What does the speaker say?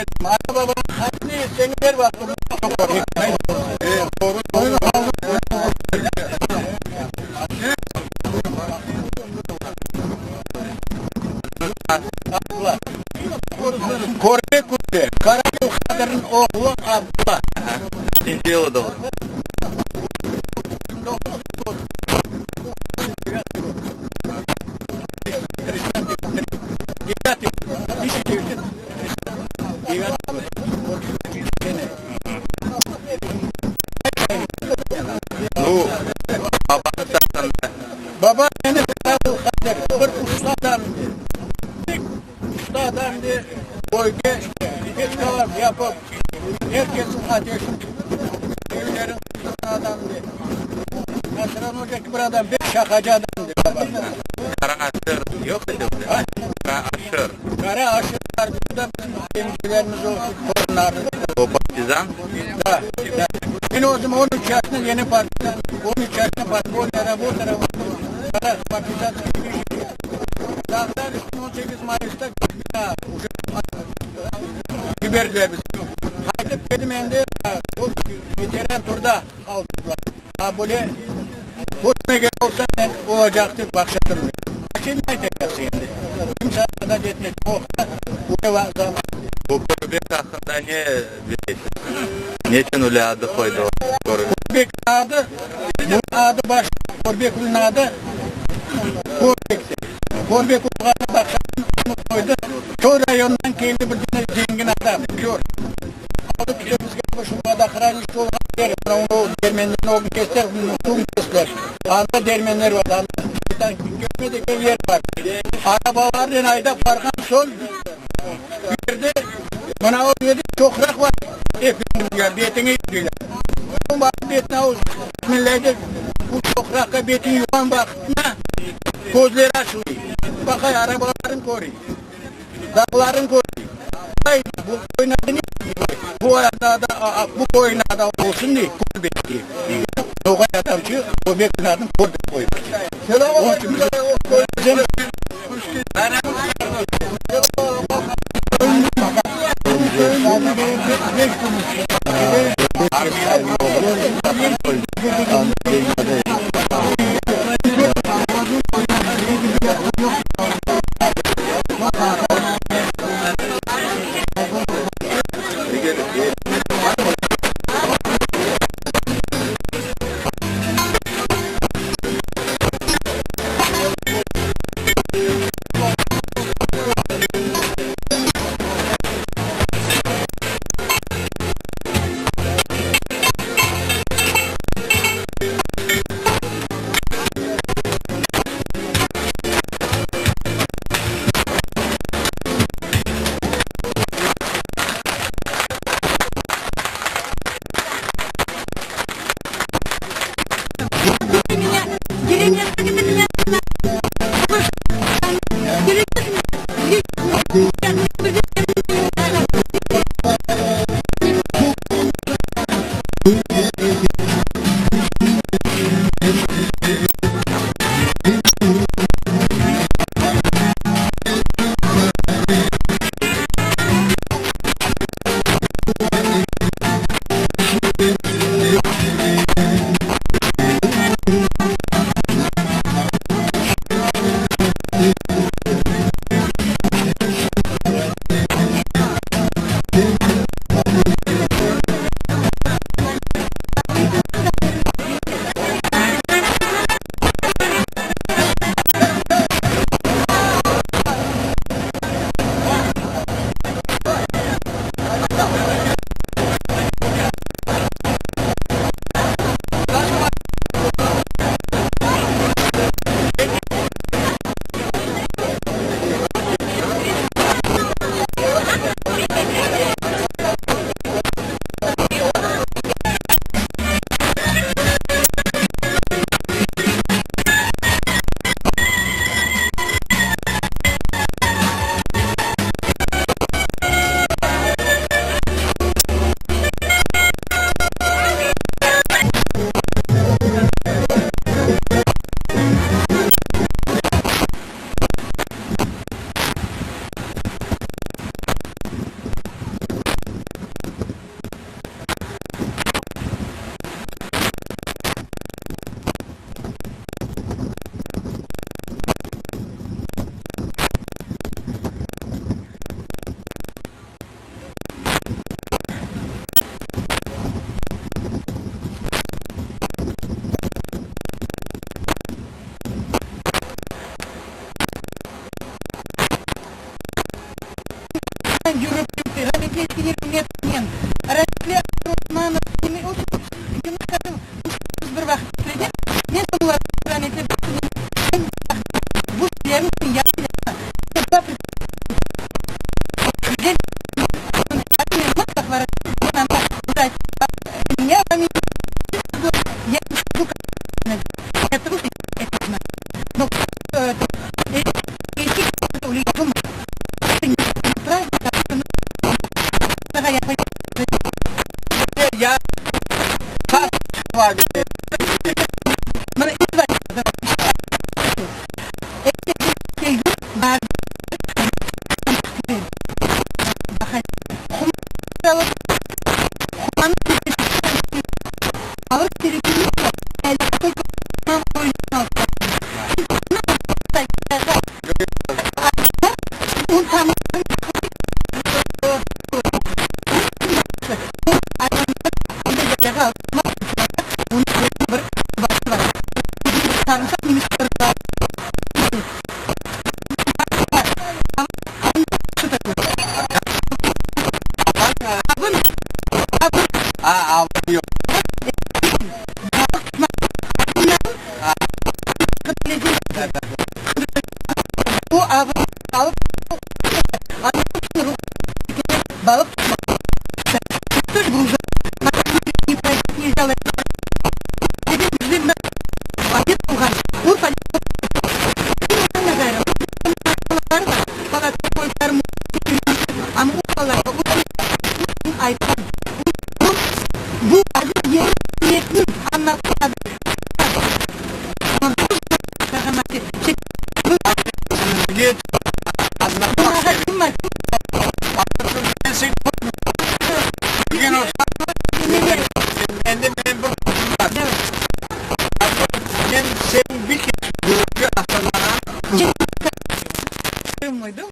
körmedim. Ana-babanıñ adını etseñiz er vaqıt Abdulla. Körbek köyde Qaragül Qadırnıñ oğlu Abdulla. Neçinci yılı doğdı? Nu, babañız aqqında. Babam meni Qaragül Qadır, bir usta adam edi. Pek usta adam edi, köyge peçkalar yapıp, er kesniñ ateşini tutıp, evlerini qızdırğan adam edi. Nasıran oca kibi bir adam, pek şaqacı adam edi babam. Qara aşır yoq edi o zaman? Qara aşır. Qara aşır vardı, bu da bizim emcelerimiz o torunları. O partizan? Da, da. Men özüm 13 yaşında yeni partizan, 13 yaşında podpolnıy rabota rabotал, qara partizanskiy движение. Dağdan 18 mayısta уже yiberdiler bizni. Qaytıp keldim endi, o veteran turda qaldılar. A böyle körmegen olsam men olacaq dep baqşatırım. Şimdi aytacaqsıñ endi. Kimse adat etmez. Bu Körbek aqqında ne bilesiz? Neçün öyle adı qoydılar? Körbek adı, bunıñ adı baş, Körbekniñ adı Körbektir. Körbek olğanı baqşatırım, onı qoydı. Köy rayonından keldi bir dane zengin adam, kör. Alıp işte bizge şu vodohranilişçe olğan yer, mına o dermenlerni ögün kestiler, suvun kestiler. Anda dermenler bar, anda köşme degen yer bar. Arabalarnen aydap barğan soñ bir yerde mına o yerde çoqraq bar, efendim, betiñi yuv deyler. Soñ barıp betini avuz, bismillah dep, bu çoqraqqa betini yuvğan vaqıtına közleri açılay, baqay arabalarnı körey. Dağlarnı kördik. Ay, bu köyniñ adı ne? Bu adı, bu köyniñ adı olsun dey, Körbek dey. Noğay adamçı Körbekniñ adını Körbek qoyıptı. Onıñ içün bizim Cürüp, rametli Eskender Ümetovnen, rametli Aşır Osmanov, bir vaqıt işlegen, men rametli bu A, aldım yoq. Bu avı alıp balıq Bu.